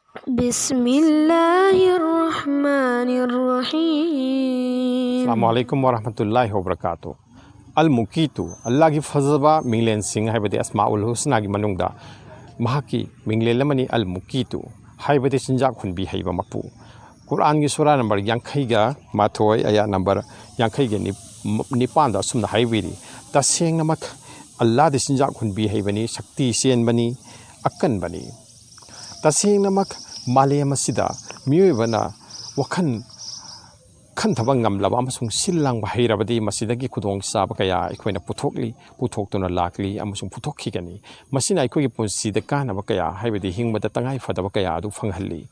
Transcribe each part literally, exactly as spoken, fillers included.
بسم الله الرحمن الرحيم. ꯑꯁꯂꯥꯃꯨ ꯑꯂꯥꯏꯀꯨꯝ ꯋꯔꯍꯃꯇꯨꯜꯂꯥꯍꯤ ꯋꯕꯔꯀꯥꯇꯨ꯫ ꯑꯜ ꯃꯨꯀꯤꯇꯨ, ꯑꯜꯂꯥꯍꯒꯤ ꯐꯖꯕ ꯃꯤꯡꯂꯦꯟꯁꯤꯡ, ꯍꯥꯏꯕꯗꯤ ꯑꯁꯃꯥꯎꯜ ꯍꯨꯁꯅꯥꯒꯤ ꯃꯅꯨꯡꯗ ꯃꯍꯥꯛꯀꯤ ꯃꯤꯡꯂꯦꯟ ꯑꯃꯅꯤ, ꯑꯜ ꯃꯨꯀꯤꯇꯨ, ꯍꯥꯏꯕꯗꯤ ꯆꯤꯟꯖꯥꯛ ꯍꯨꯟꯕꯤ ꯍꯩꯕ ꯃꯄꯨ꯫ ꯀꯨꯔꯥꯟꯒꯤ ꯁꯨꯔꯥ ꯅꯝꯕꯔ ꯌꯥꯡꯈꯩꯒ ꯃꯥꯊꯣꯏ, ꯑꯌꯥ ꯅꯝꯕꯔ ꯌꯥꯡꯈꯩꯒ ꯅꯤꯞ-, ꯅꯤꯄꯥꯟꯗ ꯑꯁꯨꯝꯅ ꯍꯥꯏꯕꯤꯔꯤ, "ꯇꯁꯦꯡꯅꯃꯛ ꯑꯜꯂꯥꯍꯗꯤ ꯆꯤꯟꯖꯥꯛ ꯍꯨꯟꯕꯤ ꯍꯩꯕꯅꯤ, ꯁꯛꯇꯤ ꯆꯦꯟꯕꯅꯤ, ꯑꯀꯟꯕꯅꯤ꯫ ꯇꯁꯦꯡꯅꯃꯛ ꯃꯥꯂꯦꯝ ꯑꯁꯤꯗ ꯃꯤꯑꯣꯏꯕꯅ ꯋꯥꯈꯜ ꯈꯟꯊꯕ ꯉꯝꯂꯕ ꯑꯃꯁꯨꯡ ꯁꯤꯜ ꯂꯥꯡꯕ ꯍꯩꯔꯕꯗꯤ ꯃꯁꯤꯗꯒꯤ ꯈꯨꯗꯣꯡꯆꯥꯕ ꯀꯌꯥ ꯑꯩꯈꯣꯏꯅ ꯄꯨꯊꯣꯛꯂꯤ, ꯄꯨꯊꯣꯛꯇꯨꯅ ꯂꯥꯛꯂꯤ ꯑꯃꯁꯨꯡ ꯄꯨꯊꯣꯛꯈꯤꯒꯅꯤ꯫ ꯃꯁꯤꯅ ꯑꯩꯈꯣꯏꯒꯤ ꯄꯨꯟꯁꯤꯗ ꯀꯥꯟꯅꯕ ꯀꯌꯥ, ꯍꯥꯏꯕꯗꯤ ꯍꯤꯡꯕꯗ ꯇꯉꯥꯏ ꯐꯗꯕ ꯀꯌꯥ ꯑꯗꯨ ꯐꯪꯍꯜꯂꯤ꯫"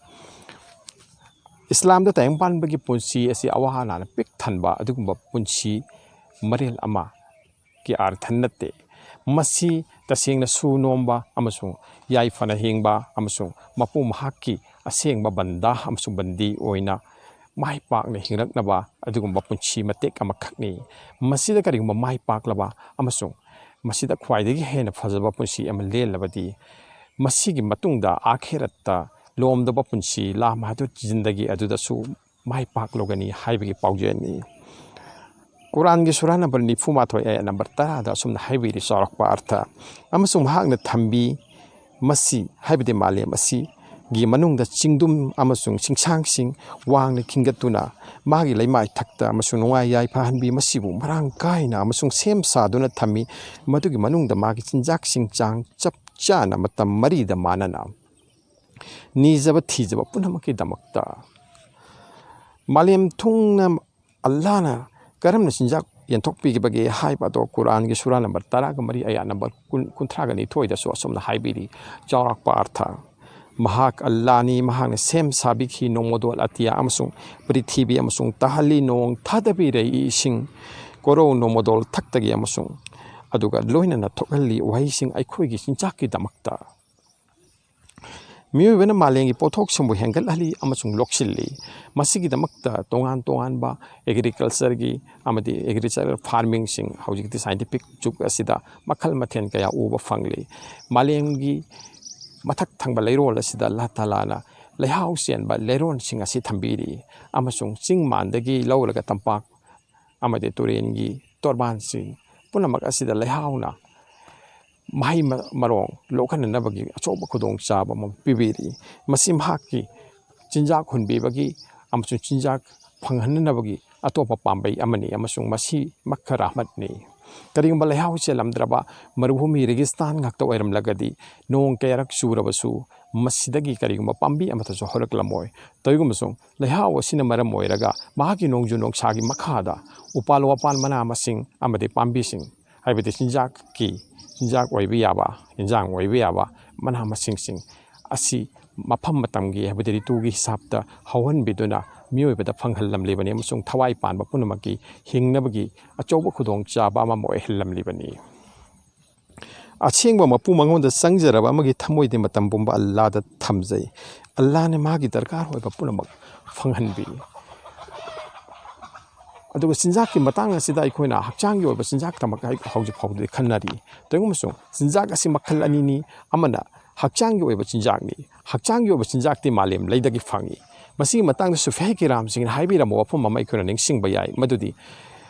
ꯏꯁꯂꯥꯝꯗ ꯇꯥꯏꯕꯪ ꯄꯥꯟꯕꯒꯤ ꯄꯨꯟꯁꯤ ꯑꯁꯤ ꯑꯋꯥ ꯑꯅꯥꯅ ꯄꯤꯛ ꯊꯟꯕ ꯑꯗꯨꯒꯨꯝꯕ ꯄꯨꯟꯁꯤ ꯃꯔꯦꯜ ꯑꯃꯒꯤ ꯑꯥꯔꯊ ꯅꯠꯇꯦ꯫ ꯃꯁꯤ ꯇꯁꯦꯡꯅ ꯁꯨ ꯅꯣꯝꯕ ꯑꯃꯁꯨꯡ ꯌꯥꯏꯐꯅ ꯍꯤꯡꯕ ꯑꯃꯁꯨꯡ ꯃꯄꯨ ꯃꯍꯥꯛꯀꯤ ꯑꯁꯦꯡꯕ ꯕꯟꯗꯥ ꯑꯃꯁꯨꯡ ꯕꯟꯗꯤ ꯑꯣꯏꯅ ꯃꯥꯏ ꯄꯥꯛꯅ ꯍꯤꯡꯂꯛꯅꯕ ꯑꯗꯨꯒꯨꯝꯕ ꯄꯨꯟꯁꯤ ꯃꯇꯦꯛ ꯑꯃꯈꯛꯅꯤ꯫ ꯃꯁꯤꯗ ꯀꯔꯤꯒꯨꯝꯕ ꯃꯥꯏ ꯄꯥꯛꯂꯕ ꯑꯃꯁꯨꯡ ꯃꯁꯤꯗ ꯈ꯭ꯋꯥꯏꯗꯒꯤ ꯍꯦꯟꯅ ꯐꯖꯕ ꯄꯨꯟꯁꯤ ꯑꯃ ꯂꯦꯜꯂꯕꯗꯤ, ꯃꯁꯤꯒꯤ ꯃꯇꯨꯡꯗ ꯑꯥꯈꯤꯔꯠꯇ ꯂꯣꯝꯗꯕ ꯄꯨꯟꯁꯤ, ꯂꯥ ꯃꯍꯗꯨꯗ ꯖꯤꯟꯗꯒꯤ, ꯑꯗꯨꯗꯁꯨ ꯃꯥꯏ ꯄꯥꯛꯂꯒꯅꯤ ꯍꯥꯏꯕꯒꯤ ꯄꯥꯎꯖꯦꯜꯅꯤ꯫ ꯀꯨꯔꯥꯟꯒꯤ ꯁꯨꯔꯥ ꯅꯝꯕꯔ ꯅꯤꯐꯨ ꯃꯥꯊꯣꯏ, ꯑꯌꯥ ꯅꯝꯕꯔ ꯇꯔꯥꯗ ꯑꯁꯨꯝꯅ ꯍꯥꯏꯕꯤꯔꯤ, ꯆꯥꯎꯔꯥꯛꯄ ꯑꯔꯊ: "ꯑꯃꯁꯨꯡ ꯃꯍꯥꯛꯅ ꯊꯝꯕꯤ ꯃꯁꯤ", ꯍꯥꯏꯕꯗꯤ ꯃꯥꯂꯦꯝ ꯑꯁꯤꯒꯤ ꯃꯅꯨꯡꯗ ꯆꯤꯡꯗꯨꯝ ꯑꯃꯁꯨꯡ ꯆꯤꯡꯁꯥꯡꯁꯤꯡ ꯋꯥꯡꯅ ꯈꯤꯟꯒꯠꯇꯨꯅ ꯃꯥꯒꯤ ꯂꯩꯃꯥꯏꯊꯛꯇ ꯑꯃꯁꯨꯡ ꯅꯨꯡꯉꯥꯏ ꯌꯥꯏꯐꯍꯟꯕꯤ, ꯃꯁꯤꯕꯨ ꯃꯔꯥꯡ ꯀꯥꯏꯅ ꯑꯃꯁꯨꯡ ꯁꯦꯝ ꯁꯥꯗꯨꯅ ꯊꯝꯃꯤ꯫ ꯃꯗꯨꯒꯤ ꯃꯅꯨꯡꯗ ꯃꯥꯒꯤ ꯆꯤꯟꯖꯥꯛꯁꯤꯡ ꯆꯥꯡ ꯆꯞ ꯆꯥꯅ ꯃꯇꯝ ꯃꯔꯤꯗ ꯃꯥꯟꯅꯅ ꯅꯤꯖꯕ ꯊꯤꯖꯕ ꯄꯨꯝꯅꯃꯛꯀꯤꯗꯃꯛꯇ꯫ ꯃꯥꯂꯦꯝ ꯊꯨꯡꯅ ꯑꯜꯂꯥꯅ ꯀꯔꯝꯅ ꯆꯤꯟꯖꯥꯛ ꯌꯦꯟꯊꯣꯛꯄꯤꯈꯤꯕꯒꯦ ꯍꯥꯏꯕ ꯑꯗꯣ ꯀꯨꯔꯥꯟꯒꯤ ꯁꯨꯔꯥ ꯅꯝꯕꯔ ꯇꯔꯥꯒ ꯃꯔꯤ, ꯑꯌꯥ ꯅꯝꯕꯔ ꯀꯨꯟ, ꯀꯨꯟꯊ꯭ꯔꯥꯒ ꯅꯤꯊꯣꯏꯗꯁꯨ ꯑꯁꯨꯝꯅ ꯍꯥꯏꯕꯤꯔꯤ, ꯆꯥꯎꯔꯥꯛꯄ ꯑꯔꯊ: "ꯃꯍꯥꯛ ꯑꯜꯂꯥꯅꯤ, ꯃꯍꯥꯛꯅ ꯁꯦꯝ ꯁꯥꯕꯤꯈꯤ ꯅꯣꯡꯃꯗꯣꯜ ꯑꯇꯤꯌꯥ ꯑꯃꯁꯨꯡ ꯄ꯭ꯔꯤꯊꯤꯕꯤ ꯑꯃꯁꯨꯡ ꯇꯥꯍꯜꯂꯤ ꯅꯣꯡ ꯊꯥꯗꯕꯤꯔꯛꯏ ꯏꯁꯤꯡ ꯀꯣꯔꯧ ꯅꯣꯡꯃꯗꯣꯜ ꯊꯛꯇꯒꯤ ꯑꯃꯁꯨꯡ ꯑꯗꯨꯒ ꯂꯣꯏꯅꯅ ꯊꯣꯛꯍꯜꯂꯤ ꯎꯍꯩꯁꯤꯡ ꯑꯩꯈꯣꯏꯒꯤ ꯆꯤꯟꯖꯥꯛꯀꯤꯗꯃꯛꯇ꯫" ꯃꯤꯑꯣꯏꯕꯅ ꯃꯥꯂꯦꯝꯒꯤ ꯄꯣꯠꯊꯣꯛꯁꯤꯡꯕꯨ ꯍꯦꯟꯒꯠꯍꯜꯂꯤ ꯑꯃꯁꯨꯡ ꯂꯣꯛꯁꯤꯜꯂꯤ꯫ ꯃꯁꯤꯒꯤꯗꯃꯛꯇ ꯇꯣꯉꯥꯟ ꯇꯣꯉꯥꯟꯕ ꯑꯦꯒ꯭ꯔꯤꯀꯜꯆꯔꯒꯤ ꯑꯃꯗꯤ ꯑꯦꯒ꯭ꯔꯤꯀꯜꯆꯔ ꯐꯥꯔꯃꯤꯡꯁꯤꯡ ꯍꯧꯖꯤꯛꯇꯤ ꯁꯥꯏꯟꯇꯤꯐꯤꯛ ꯖꯨꯛ ꯑꯁꯤꯗ ꯃꯈꯜ ꯃꯊꯦꯜ ꯀꯌꯥ ꯎꯕ ꯐꯪꯂꯤ꯫ ꯃꯥꯂꯦꯝꯒꯤ ꯃꯊꯛ ꯊꯪꯕ ꯂꯩꯔꯣꯜ ꯑꯁꯤꯗ ꯑꯜꯂꯥꯍ ꯇꯥꯂꯥꯅ ꯂꯩꯍꯥꯎ ꯆꯦꯟꯕ ꯂꯩꯔꯣꯟꯁꯤꯡ ꯑꯁꯤ ꯊꯝꯕꯤꯔꯤ꯫ ꯑꯃꯁꯨꯡ ꯆꯤꯡ ꯃꯥꯟꯗꯒꯤ ꯂꯧꯔꯒ ꯇꯝꯄꯥꯛ ꯑꯃꯗꯤ ꯇꯨꯔꯦꯟꯒꯤ ꯇꯣꯔꯕꯥꯟꯁꯤꯡ ꯄꯨꯝꯅꯃꯛ ꯑꯁꯤꯗ ꯂꯩꯍꯥꯎꯅ ꯃꯍꯩ ꯃ-, ꯃꯔꯣꯡ ꯂꯣꯛꯍꯟꯅꯅꯕꯒꯤ ꯑꯆꯧꯕ ꯈꯨꯗꯣꯡꯆꯥꯕ ꯑꯃ ꯄꯤꯕꯤꯔꯤ꯫ ꯃꯁꯤ ꯃꯍꯥꯛꯀꯤ ꯆꯤꯟꯖꯥꯛ ꯍꯨꯟꯕꯤꯕꯒꯤ ꯑꯃꯁꯨꯡ ꯆꯤꯟꯖꯥꯛ ꯐꯪꯍꯟꯅꯅꯕꯒꯤ ꯑꯇꯣꯞꯄ ꯄꯥꯝꯕꯩ ꯑꯃꯅꯤ, ꯑꯃꯁꯨꯡ ꯃꯁꯤ ꯃꯛꯀꯥ ꯔꯍꯃꯠꯅꯤ꯫ ꯀꯔꯤꯒꯨꯝꯕ ꯂꯩꯍꯥꯎ ꯆꯦꯜꯂꯝꯗ꯭ꯔꯕ ꯃꯔꯨꯚꯨꯃꯤ ꯔꯦꯒꯤꯁꯇꯥꯟ ꯉꯥꯛꯇ ꯑꯣꯏꯔꯝꯂꯒꯗꯤ, ꯅꯣꯡ ꯀꯌꯥꯔꯛ ꯆꯨꯔꯕꯁꯨ ꯃꯁꯤꯗꯒꯤ ꯀꯔꯤꯒꯨꯝꯕ ꯄꯥꯝꯕꯤ ꯑꯃꯠꯇꯁꯨ ꯍꯧꯔꯛꯂꯝꯃꯣꯏ꯫ ꯇꯧꯏꯒꯨꯝꯕꯁꯨꯡ, ꯂꯩꯍꯥꯎ ꯑꯁꯤꯅ ꯃꯔꯝ ꯑꯣꯏꯔꯒ ꯃꯍꯥꯛꯀꯤ ꯅꯣꯡꯖꯨ ꯅꯨꯡꯁꯥꯒꯤ ꯃꯈꯥꯗ ꯎꯄꯥꯜ ꯋꯥꯄꯥꯜ, ꯃꯅꯥ ꯃꯁꯤꯡ ꯑꯃꯗꯤ ꯄꯥꯝꯕꯤꯁꯤꯡ, ꯍꯥꯏꯕꯗꯤ ꯆꯤꯟꯖꯥꯛꯀꯤ, ꯆꯤꯟꯖꯥꯛ ꯑꯣꯏꯕ ꯌꯥꯕ, ꯏꯟꯖꯥꯡ ꯑꯣꯏꯕ ꯌꯥꯕ ꯃꯅꯥ ꯃꯁꯤꯡꯁꯤꯡ ꯑꯁꯤ ꯃꯐꯝ ꯃꯇꯝꯒꯤ, ꯍꯥꯏꯕꯗꯤ ꯔꯤꯇꯨꯒꯤ ꯍꯤꯁꯥꯞꯇ ꯍꯧꯍꯟꯕꯤꯗꯨꯅ ꯃꯤꯑꯣꯏꯕꯗ ꯐꯪꯍꯜꯂꯝꯂꯤꯕꯅꯤ, ꯑꯃꯁꯨꯡ ꯊꯋꯥꯏ ꯄꯥꯟꯕ ꯄꯨꯝꯅꯃꯛꯀꯤ ꯍꯤꯡꯅꯕꯒꯤ ꯑꯆꯧꯕ ꯈꯨꯗꯣꯡꯆꯥꯕ ꯑꯃ ꯑꯣꯏꯍꯜꯂꯝꯂꯤꯕꯅꯤ꯫ ꯑꯁꯦꯡꯕ ꯃꯄꯨ ꯃꯉꯣꯟꯗ ꯆꯪꯖꯔꯕ ꯑꯃꯒꯤ ꯊꯃꯣꯏꯗꯤ ꯃꯇꯝ ꯄꯨꯝꯕ ꯑꯜꯂꯥꯗ ꯊꯝꯖꯩ꯫ ꯑꯜꯂꯥꯅ ꯃꯥꯒꯤ ꯗꯔꯀꯥꯔ ꯑꯣꯏꯕ ꯄꯨꯝꯅꯃꯛ ꯐꯪꯍꯟꯕꯤ꯫ ꯑꯗꯨꯒ ꯆꯤꯟꯖꯥꯛꯀꯤ ꯃꯇꯥꯡ ꯑꯁꯤꯗ ꯑꯩꯈꯣꯏꯅ ꯍꯛꯆꯥꯡꯒꯤ ꯑꯣꯏꯕ ꯆꯤꯟꯖꯥꯛꯇꯃꯛ ꯍꯧꯖꯤꯛ ꯐꯥꯎꯕꯗꯤ ꯈꯟꯅꯔꯤ꯫ ꯇꯧꯏꯒꯨꯝꯕꯁꯨꯡ, ꯆꯤꯟꯖꯥꯛ ꯑꯁꯤ ꯃꯈꯜ ꯑꯅꯤꯅꯤ꯫ ꯑꯃꯅ ꯍꯛꯆꯥꯡꯒꯤ ꯑꯣꯏꯕ ꯆꯤꯟꯖꯥꯛꯅꯤ꯫ ꯍꯛꯆꯥꯡꯒꯤ ꯑꯣꯏꯕ ꯆꯤꯟꯖꯥꯛꯇꯤ ꯃꯥꯂꯦꯝ ꯂꯩꯗꯒꯤ ꯐꯪꯏ꯫ ꯃꯁꯤꯒꯤ ꯃꯇꯥꯡꯗ ꯁꯨꯐꯤꯌꯥ ꯀꯤꯔꯥꯝꯁꯤꯡꯅ ꯍꯥꯏꯕꯤꯔꯝꯕ ꯋꯥꯐꯝ ꯑꯃ ꯑꯩꯈꯣꯏꯅ ꯅꯤꯡꯁꯤꯡꯕ ꯌꯥꯏ, ꯃꯗꯨꯗꯤ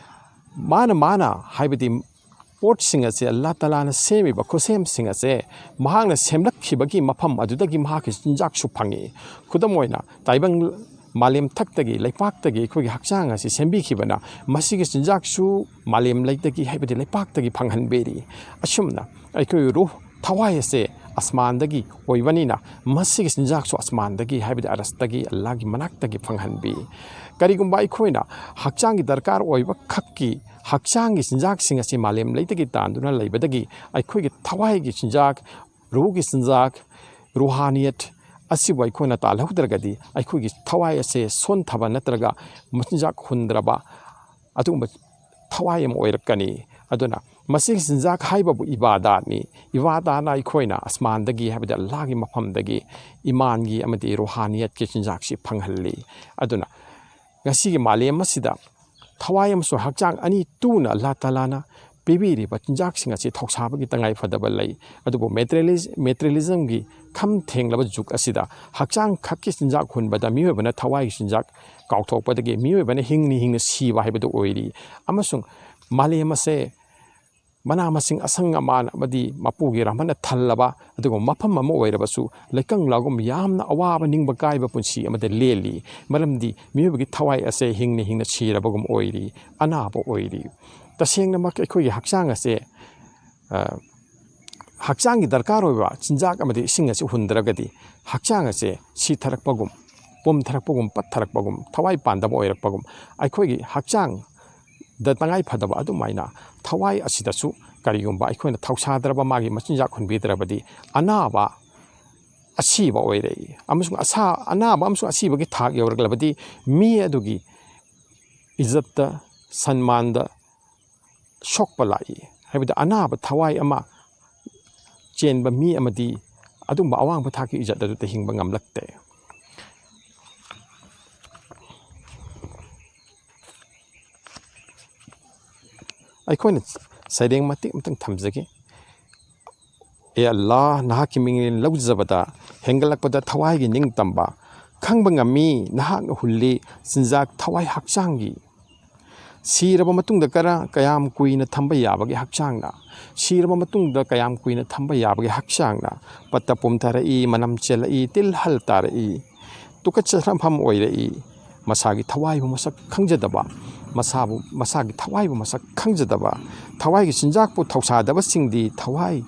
ꯃꯥꯅ, ꯃꯥꯅ, ꯍꯥꯏꯕꯗꯤ ꯄꯣꯠꯁꯤꯡ ꯑꯁꯦ, ꯑꯜꯂꯥꯍ ꯇꯥꯂꯥꯅ ꯁꯦꯝꯃꯤꯕ ꯈꯨꯠꯁꯦꯝꯁꯤꯡ ꯑꯁꯦ ꯃꯍꯥꯛꯅ ꯁꯦꯝꯂꯛꯈꯤꯕꯒꯤ ꯃꯐꯝ ꯑꯗꯨꯗꯒꯤ ꯃꯍꯥꯛꯀꯤ ꯆꯤꯟꯖꯥꯛꯁꯨ ꯐꯪꯏ꯫ ꯈꯨꯗꯝ ꯑꯣꯏꯅ, ꯇꯥꯏꯕꯪ ꯃꯥꯂꯦꯝ ꯊꯛꯇꯒꯤ, ꯂꯩꯄꯥꯛꯇꯒꯤ ꯑꯩꯈꯣꯏꯒꯤ ꯍꯛꯆꯥꯡ ꯑꯁꯤ ꯁꯦꯝꯕꯤꯈꯤꯕꯅ, ꯃꯁꯤꯒꯤ ꯆꯤꯟꯖꯥꯛꯁꯨ ꯃꯥꯂꯦꯝ ꯂꯩꯗꯒꯤ, ꯍꯥꯏꯕꯗꯤ ꯂꯩꯄꯥꯛꯇꯒꯤ ꯐꯪꯍꯟꯕꯤꯔꯤ꯫ ꯑꯁꯨꯝꯅ ꯑꯩꯈꯣꯏ ꯔꯨꯍ, ꯊꯋꯥꯏ ꯑꯁꯦ ꯑꯁꯃꯥꯟꯗꯒꯤ ꯑꯣꯏꯕꯅꯤꯅ, ꯃꯁꯤꯒꯤ ꯆꯤꯟꯖꯥꯛꯁꯨ ꯑꯁꯃꯥꯟꯗꯒꯤ, ꯍꯥꯏꯕꯗꯤ ꯑꯔꯁꯇꯒꯤ, ꯑꯜꯂꯥꯒꯤ ꯃꯅꯥꯛꯇꯒꯤ ꯐꯪꯍꯟꯕꯤ꯫ ꯀꯔꯤꯒꯨꯝꯕ ꯑꯩꯈꯣꯏꯅ ꯍꯛꯆꯥꯡꯒꯤ ꯗꯔꯀꯥꯔ ꯑꯣꯏꯕ ꯈꯛꯀꯤ ꯍꯛꯆꯥꯡꯒꯤ ꯆꯤꯟꯖꯥꯛꯁꯤꯡ ꯑꯁꯤ ꯃꯥꯂꯦꯝ ꯂꯩꯗꯒꯤ ꯇꯥꯟꯗꯨꯅ ꯂꯩꯕꯗꯒꯤ, ꯑꯩꯈꯣꯏꯒꯤ ꯊꯋꯥꯏꯒꯤ ꯆꯤꯟꯖꯥꯛ, ꯔꯨꯍꯒꯤ ꯆꯤꯟꯖꯥꯛ, ꯔꯨꯍꯥꯅꯤꯌꯠ ꯑꯁꯤꯕꯨ ꯑꯩꯈꯣꯏꯅ ꯇꯥꯜꯍꯧꯗ꯭ꯔꯒꯗꯤ, ꯑꯩꯈꯣꯏꯒꯤ ꯊꯋꯥꯏ ꯑꯁꯦ ꯁꯣꯟꯊꯕ ꯅꯠꯇ꯭ꯔꯒ ꯃꯆꯤꯟꯖꯥꯛ ꯍꯨꯟꯗ꯭ꯔꯕ ꯑꯗꯨꯒꯨꯝꯕ ꯊꯋꯥꯏ ꯑꯃ ꯑꯣꯏꯔꯛꯀꯅꯤ꯫ ꯑꯗꯨꯅ ꯃꯁꯤꯒꯤ ꯆꯤꯟꯖꯥꯛ ꯍꯥꯏꯕꯕꯨ ꯏꯕꯥꯗꯥꯠꯅꯤ꯫ ꯏꯕꯥꯗꯥꯠꯅ ꯑꯩꯈꯣꯏꯅ ꯑꯁꯃꯥꯟꯗꯒꯤ, ꯍꯥꯏꯕꯗꯤ ꯑꯜꯂꯥꯍꯒꯤ ꯃꯐꯝꯗꯒꯤ, ꯏꯃꯥꯟꯒꯤ ꯑꯃꯗꯤ ꯔꯨꯍꯥꯅꯤꯌꯠꯀꯤ ꯆꯤꯟꯖꯥꯛꯁꯤ ꯐꯪꯍꯜꯂꯤ꯫ ꯑꯗꯨꯅ ꯉꯁꯤꯒꯤ ꯃꯥꯂꯦꯝ ꯑꯁꯤꯗ ꯊꯋꯥꯏ ꯑꯃꯁꯨꯡ ꯍꯛꯆꯥꯡ ꯑꯅꯤ ꯇꯨꯅ ꯑꯜꯂꯥꯍ ꯇꯥꯂꯥꯅ ꯄꯤꯕꯤꯔꯤꯕ ꯆꯤꯟꯖꯥꯛꯁꯤꯡ ꯑꯁꯤ ꯊꯧꯁꯥꯕꯒꯤ ꯇꯉꯥꯏ ꯐꯗꯕ ꯂꯩ꯫ ꯑꯗꯨꯕꯨ ꯃꯦꯇꯔꯤꯌꯦꯂꯤꯖ-, ꯃꯦꯇꯔꯤꯌꯦꯂꯤꯖꯝꯒꯤ ꯈꯝ ꯊꯦꯡꯂꯕ ꯖꯨꯒ ꯑꯁꯤꯗ ꯍꯛꯆꯥꯡ ꯈꯛꯀꯤ ꯆꯤꯟꯖꯥꯛ ꯍꯨꯟꯕꯗ ꯃꯤꯑꯣꯏꯕꯅ ꯊꯋꯥꯏꯒꯤ ꯆꯤꯟꯖꯥꯛ ꯀꯥꯎꯊꯣꯛꯄꯗꯒꯤ ꯃꯤꯑꯣꯏꯕꯅ ꯍꯤꯡꯅ ꯍꯤꯡꯅ ꯁꯤꯕ ꯍꯥꯏꯕꯗꯨ ꯑꯣꯏꯔꯤ꯫ ꯑꯃꯁꯨꯡ ꯃꯥꯂꯦꯝ ꯑꯁꯦ ꯃꯅꯥ ꯃꯁꯤꯡ ꯑꯁꯪ ꯑꯃꯥꯟ ꯑꯃꯗꯤ ꯃꯄꯨꯒꯤ ꯔꯥꯃꯟꯅ ꯊꯜꯂꯕ ꯑꯗꯨꯒꯨꯝꯕ ꯃꯐꯝ ꯑꯃ ꯑꯣꯏꯔꯕꯁꯨ, ꯂꯩꯀꯪ ꯂꯥꯒꯨꯝ ꯌꯥꯝꯅ ꯑꯋꯥꯕ ꯅꯤꯡꯕ ꯀꯥꯏꯕ ꯄꯨꯟꯁꯤ ꯑꯃꯗ ꯂꯦꯜꯂꯤ꯫ ꯃꯔꯝꯗꯤ ꯃꯤꯑꯣꯏꯕꯒꯤ ꯊꯋꯥꯏ ꯑꯁꯦ ꯍꯤꯡꯅ ꯍꯤꯡꯅ ꯁꯤꯔꯕꯒꯨꯝ ꯑꯣꯏꯔꯤ, ꯑꯅꯥꯕ ꯑꯣꯏꯔꯤ꯫ ꯇꯁꯦꯡꯅꯃꯛ ꯑꯩꯈꯣꯏꯒꯤ ꯍꯛꯆꯥꯡ ꯑꯁꯦ, ꯑ, ꯍꯛꯆꯥꯡꯒꯤ ꯗꯔꯀꯥꯔ ꯑꯣꯏꯕ ꯆꯤꯟꯖꯥꯛ ꯑꯃꯗꯤ ꯏꯁꯤꯡ ꯑꯁꯤ ꯍꯨꯟꯗ꯭ꯔꯒꯗꯤ ꯍꯛꯆꯥꯡ ꯑꯁꯦ ꯁꯤꯊꯔꯛꯄꯒꯨꯝ, ꯄꯨꯝꯊꯔꯛꯄꯒꯨꯝ, ꯄꯠꯊꯔꯛꯄꯒꯨꯝ, ꯊꯋꯥꯏ ꯄꯥꯟꯗꯕ ꯑꯣꯏꯔꯛꯄꯒꯨꯝ, ꯑꯩꯈꯣꯏꯒꯤ ꯍꯛꯆꯥꯡꯗ ꯇꯉꯥꯏ ꯐꯗꯕ ꯑꯗꯨꯃꯥꯏꯅ ꯊꯋꯥꯏ ꯑꯁꯤꯗꯁꯨ ꯀꯔꯤꯒꯨꯝꯕ ꯑꯩꯈꯣꯏꯅ ꯊꯧꯁꯥꯗ꯭ꯔꯕ, ꯃꯥꯒꯤ ꯃꯆꯤꯟꯖꯥꯛ ꯍꯨꯟꯕꯤꯗ꯭ꯔꯕꯗꯤ ꯑꯅꯥꯕ, ꯑꯁꯤꯕ ꯑꯣꯏꯔꯛꯏ꯫ ꯑꯃꯁꯨꯡ ꯑꯁꯥ-, ꯑꯅꯥꯕ ꯑꯃꯁꯨꯡ ꯑꯁꯤꯕꯒꯤ ꯊꯥꯛ ꯌꯧꯔꯛꯂꯕꯗꯤ ꯃꯤ ꯑꯗꯨꯒꯤ ꯏꯖꯠꯇ, ꯁꯟꯃꯥꯟꯗ ꯁꯣꯛꯄ ꯂꯥꯛꯏ꯫ ꯍꯥꯏꯕꯗꯤ ꯑꯅꯥꯕ ꯊꯋꯥꯏ ꯑꯃ ꯆꯦꯟꯕ ꯃꯤ ꯑꯃꯗꯤ ꯑꯗꯨꯝꯕ ꯑꯋꯥꯡꯕ ꯊꯥꯛꯀꯤ ꯏꯖꯠ ꯑꯗꯨꯗ ꯍꯤꯡꯕ ꯉꯝꯂꯛꯇꯦ꯫ ꯑꯩꯈꯣꯏꯅ ꯁꯩꯔꯦꯡ ꯃꯇꯦꯛ ꯑꯃꯇꯪ ꯊꯝꯖꯒꯦ꯫ ꯑꯦ ꯑꯜꯂꯥ, ꯅꯍꯥꯛꯀꯤ ꯃꯤꯡꯂꯦꯟ ꯂꯧꯖꯕꯗ ꯍꯦꯟꯒꯠꯂꯛꯄꯗ ꯊꯋꯥꯏꯒꯤ ꯅꯤꯡꯇꯝꯕ ꯈꯪꯕ ꯉꯝꯃꯤ꯫ ꯅꯍꯥꯛꯅ ꯍꯨꯜꯂꯤ ꯆꯤꯟꯖꯥꯛ ꯊꯋꯥꯏ ꯍꯛꯆꯥꯡꯒꯤ꯫ ꯁꯤꯔꯕ ꯃꯇꯨꯡꯗ ꯀꯔ-, ꯀꯌꯥꯝ ꯀꯨꯏꯅ ꯊꯝꯕ ꯌꯥꯕꯒꯦ ꯍꯛꯆꯥꯡꯅ? ꯁꯤꯔꯕ ꯃꯇꯨꯡꯗ ꯀꯌꯥꯝ ꯀꯨꯏꯅ ꯊꯝꯕ ꯌꯥꯕꯒꯦ ꯍꯛꯆꯥꯡꯅ? ꯄꯠꯇ ꯄꯨꯝꯊꯔꯛꯏ, ꯃꯅꯝ ꯆꯦꯜꯂꯛꯏ, ꯇꯤꯜ ꯍꯜ ꯇꯥꯔꯛꯏ, ꯇꯨꯀꯠꯆꯐꯝ ꯑꯣꯏꯔꯛꯏ꯫ ꯃꯁꯥꯒꯤ ꯊꯋꯥꯏꯕꯨ ꯃꯁꯛ ꯈꯪꯖꯗꯕ, ꯃꯁꯥꯕꯨ, ꯃꯁꯥꯒꯤ ꯊꯋꯥꯏꯕꯨ ꯃꯁꯛ ꯈꯪꯖꯗꯕ, ꯊꯋꯥꯏꯒꯤ ꯆꯤꯟꯖꯥꯛꯄꯨ ꯊꯧꯁꯥꯗꯕꯁꯤꯡꯗꯤ ꯊꯋꯥꯏ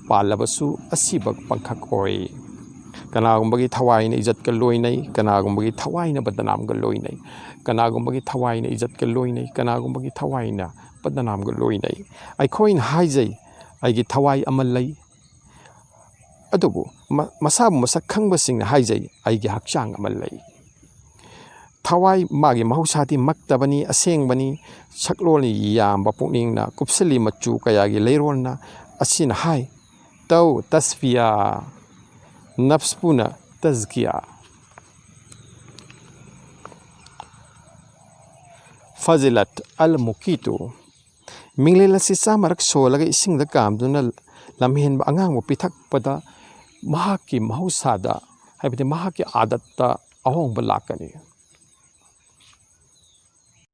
ꯄꯥꯜꯂꯕꯁꯨ ꯑꯁꯤꯕ ꯄꯪꯈꯛ ꯑꯣꯏ꯫ ꯀꯅꯥꯒꯨꯝꯕꯒꯤ ꯊꯋꯥꯏꯅ ꯏꯖꯠꯀ ꯂꯣꯏꯅꯩ, ꯀꯅꯥꯒꯨꯝꯕꯒꯤ ꯊꯋꯥꯏꯅ ꯕꯗꯅꯥꯝꯒ ꯂꯣꯏꯅꯩ, ꯀꯅꯥꯒꯨꯝꯕꯒꯤ ꯊꯋꯥꯏꯅ ꯏꯖꯠꯀ ꯂꯣꯏꯅꯩ, ꯀꯅꯥꯒꯨꯝꯕꯒꯤ ꯊꯋꯥꯏꯅ ꯕꯗꯅꯥꯝꯒ ꯂꯣꯏꯅꯩ꯫ ꯑꯩꯈꯣꯏꯅ ꯍꯥꯏꯖꯩ, "ꯑꯩꯒꯤ ꯊꯋꯥꯏ ꯑꯃ ꯂꯩ"꯫ ꯑꯗꯨꯕꯨ ꯃ-, ꯃꯁꯥꯕꯨ ꯃꯁꯛ ꯈꯪꯕꯁꯤꯡꯅ ꯍꯥꯏꯖꯩ, "ꯑꯩꯒꯤ ꯍꯛꯆꯥꯡ ꯑꯃ ꯂꯩ"꯫ ꯊꯋꯥꯏ ꯃꯥꯒꯤ ꯃꯍꯧꯁꯥꯗꯤ ꯃꯛꯇꯕꯅꯤ, ꯑꯁꯦꯡꯕꯅꯤ꯫ ꯁꯛꯂꯣꯟ ꯌꯥꯝꯕ ꯄꯨꯛꯅꯤꯡꯅ ꯀꯨꯞꯁꯜꯂꯤ ꯃꯆꯨ ꯀꯌꯥꯒꯤ ꯂꯩꯔꯣꯜꯅ꯫ ꯑꯁꯤꯅ ꯍꯥꯏ, "ꯇꯧ ꯇꯁꯐꯤꯌꯥ, ꯅꯐꯁꯄꯨꯅ ꯇꯖꯀꯤꯌꯥ"꯫ ꯐꯖꯤꯂꯠ ꯑꯜ ꯃꯨꯀꯤꯇꯨ꯫ ꯃꯤꯡꯂꯦꯜ ꯑꯁꯤ ꯆꯥꯝꯃꯔꯛ ꯁꯣꯜꯂꯒ ꯏꯁꯤꯡꯗ ꯀꯥꯝꯗꯨꯅ ꯂꯝꯍꯦꯟꯕ ꯑꯉꯥꯡꯕꯨ ꯄꯤꯊꯛꯄꯗ ꯃꯍꯥꯛꯀꯤ ꯃꯍꯧꯁꯥꯗ, ꯍꯥꯏꯕꯗꯤ ꯃꯍꯥꯛꯀꯤ ꯑꯥꯗꯠꯇ ꯑꯍꯣꯡꯕ ꯂꯥꯛꯀꯅꯤ꯫